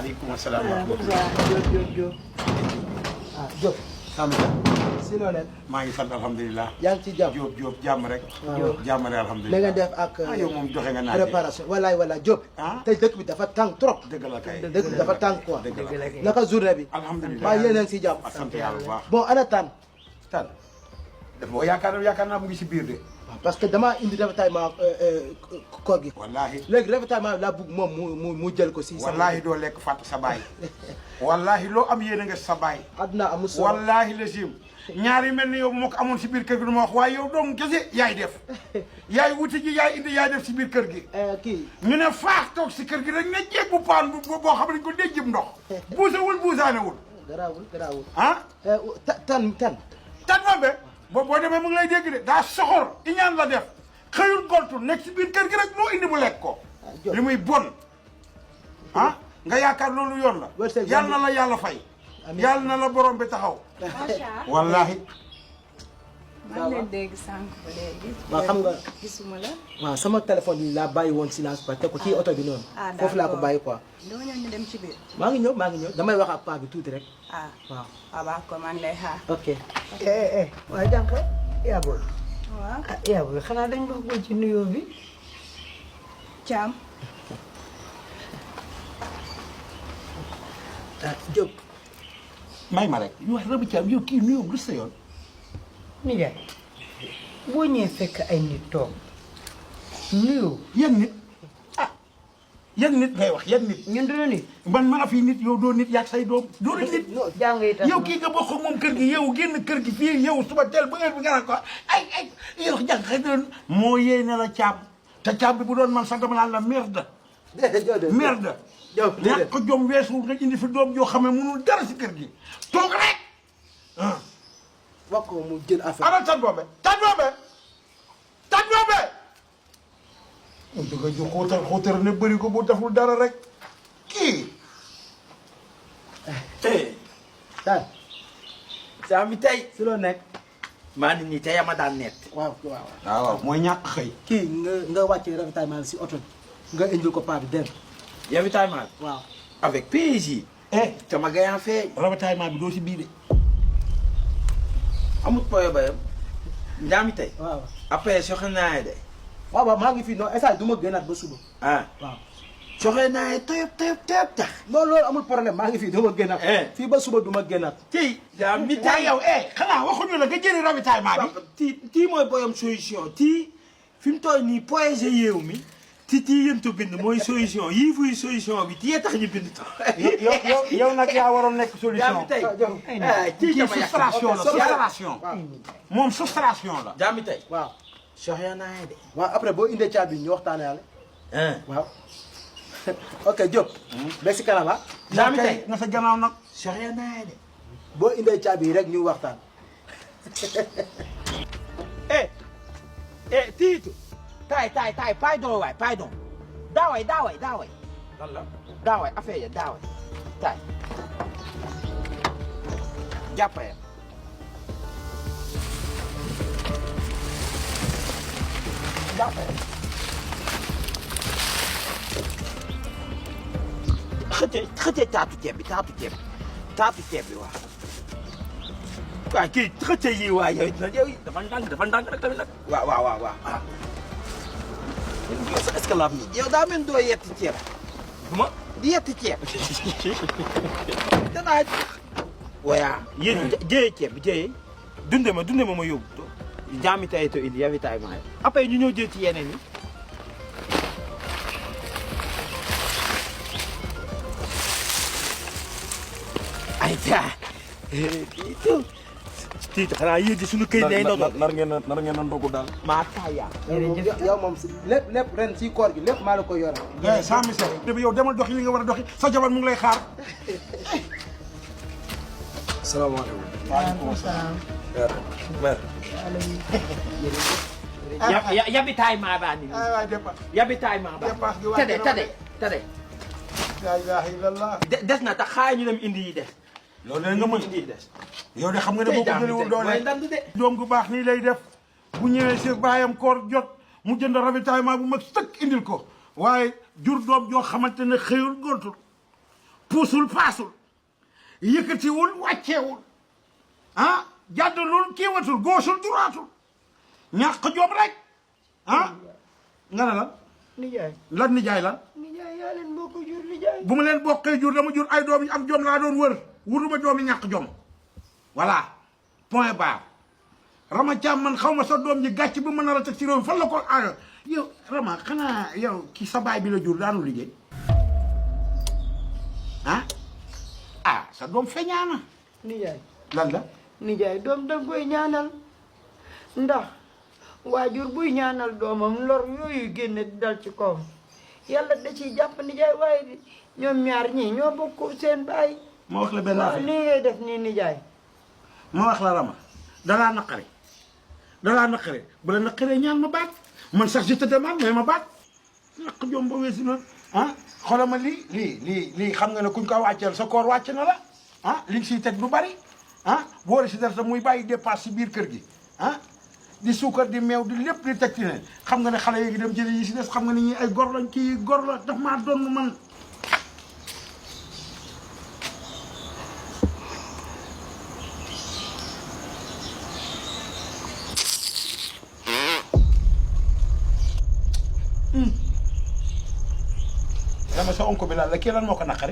aleykum salaam wa Diop ah Diop. Samba si loo leen. maa ngi sant alhamdulilah. yaa ngi ci jàmm. Diop jàmm rek. waaw jàmm rek alhamdulilah. na ngeen def ak. yow moom joxe nga naaj préparation walaay Diop. tey dëkk bi dafa tàng trop. dëgg la kay dëkk bi dafa tàng quoi. dëgg la kay naka journée bi. alhamdulilah maa yéen a ngi si jàmm. sant yàlla bu baax. bon ana Tane. Tane dafa yaakaar naa mu ngi si biir de. parce que damaa indi ravitaillement koor gi. wallaahi léegi ravitaillement laa bugg moom mu jël ko si. wallaahi doo lekk fàtt sa baay. wallaahi loo am yéene nga sa baay. àdduna amul solo wallaahi la sim ñaar yu mel ni yow moo ko amoon si biir kër gi du ma wax waaye yow doomu kese yaay def. yaay wuti ji yaay indi yaay def si biir kër gi. kii. ñu ne faax toog si kër gi rek ne jéeg bu paan boo xam ne ko dee jëm ndox. buusewul buusaanewul. garaawul. ah. Tane. Tane Bambe boo demee mu ngi lay dégg de daa soxor iñaan la def xëyul gontu nekk si biir kër gi rek moo indi mu lekk ko. li muy bon. ah nga yaakaar loolu yoon la. yàlla na la yàlla fay. yàlla na la borom bi taxaw. macha allah wallaahi. maa ngi leen dégg sànq ba léegi. waaw xam nga. gisuma la. waaw sama téléphone yi laa bàyyi woon silence ba teg ko ci oto bi noonu. foofu laa ko bàyyi quoi. dama ñëw ñu dem ci biir. maa ngi ñëw damay wax ak paa bi tuuti rek. waaw. baax ko maa ngi lay xaar. ok. waaye jànq yaabul. waaw. yaabul xanaa dañ wax ko ci nuyoo bi. Thiam. Diop. may ma rek ñu wax Rabi Thiam yow kii nuyoo lu sa yoon. nijaay boo ñëwee fekk ay nit toog nuyoo. yan nit yan nit ngay wax yan nit. ñun dina nit. man maa fi nit yow doo nit yaag say doom doo nit. jàng itam yow kii nga bokk ak moom kër gi yow génn kër gi fii yow suba teel ba heure bi nga naan ko ay yow jàng xëy na moo yéene la caab te caab bi bu doon man sax dama naan la merde. merde. Diop ñàkk ko jom weesu nga indi fi doom yoo xam ne mënul dara si kër gi toog rek. wax ko mu jël affaire. ana Tane Bambe mu dëgg ju xóotar ne bëri ko bu deful dara rek kii. Tane. saa mi tey si loo nekk. maa nit ñi tey ama daan net waaw mooy ñàkk xëy. kii nga wàccee ravitaillement bi si oto bi nga indil ko paa bi dem. ravitaillement waaw. avec PJ te ma gayan feeñ ravitaillement bi doo si bii de. amut poyo bayam njaami tey waaw. après soxe naaye de waaw maa ngi fi non instant du ma génnaat ba suba. waaw. soxe naaye toyop tax non loolu amul problème maa ngi fi du ma génnaat. fii ba suba du ma génnaat. tey njaami waaye tey yow xanaa waxuñu la nga jëli ravitaillement bi. tii mooy boyam solution tii fi mu toll nii point g yeewu mi tii yëntu bind mooy solution yii fuy solution bi tii tax ñu bind yow nag yaa waroon nekk solution. jaami tey kii frustration la frustration. moom frustration la. jaami tey waaw. soxe naaye de waaw après boo indee caabi ñu waxtaanee yàlla. waaw. ok Diop. ba si kanam ah. jaami tey nga sa gannaaw nag. soxe naaye de boo indee caabi yi rek ñu waxtaan. tiitu tay pardon waay pardon daaway daaway affaire ya daaway tay jàppale xëcce taatu ceeb bi waaw waaw kii xëcce yi waay yow dafa ndànk rek tamit nag waaw est-ce que laaf ni yow daa mel doo yetti ceeb duma di yetti ceeb danaa waya yéen jëye ceeb bi jëye dunde ma ma yóbbu jaami tay to indi ravitaillement yi après ñu ñëw jël ci yeneen yi ay taa tiitu xanaa yéen di suñu këy day ndogal nar ngeen a ndogu daal. maa taaya yow moom si lépp ren si koor gi lépp maa la ko yore. sans message. yow demal doxi li nga war a doxi sa jabar mu ngi lay xaar. salaamaaleykum. waaleykum salaam. ravitaillement baa ni waay dépasse. ravitaillement baa dépasse gi wàcc na tade la ilaha illallah. des na tax xaay ñu dem indi yi des loolu de nga mën indi yi des yow de xam nga ne boo ko jëliwul doole mooy ndand de doom gu baax nii lay def bu ñëwee si baayam koor jot mu jënd ravitaillement bu mag sëkk indil ko waaye jur doom joo xamante ne xëyul gontul puusul paasul yëkkatiwul wàcceewul ah jàddalul kiiwatul góosul duraatul ñàkk jom rek ah nga ne lan nijaay lan nijaay lan nijaay yaa leen bokk jur nijaay bu ma leen bokkee jur dama jur ay doom yi am jom laa doon wër wuruma doom yi ñàkk jom voilà point barre Rama Thiam man xaw ma sa doom ji gàcc bi mën a la teg ci réew mi fan la ko ayo yow Rama xanaa yow ki sa baay bi la jur daanu liggéey ah sa doom feeñaana nijaay lan la nijaay doom danga koy ñaanal ndax waajur buy ñaanal doomam lor yooyu génne dal ci kawam yàlla da ciy jàpp nijaay waaye ñoom ñaar ñii ñoo bokk seen baay ma wax la benn affaire nii ngay def nii nijaay ma wax la Rama dalaa naqare bu la naqaree ñaan ma baat man sax je te demande mais ma baat ñàkk jom ba weesu noonu xoolal ma lii xam nga ne kuñ ko wàcceel sa koor wàcc na la li nga siy teg du bari boole si dara muy bàyyi dépasse si biir kër gi di suukar di meew di lépp di teg ci ne xam nga ne xale yi ngi dem jëli yi si des xam nga ne ñi ay gor lañ kii gor la daf maa doon man dama sa onko bi lan la kii lan moo ko naqari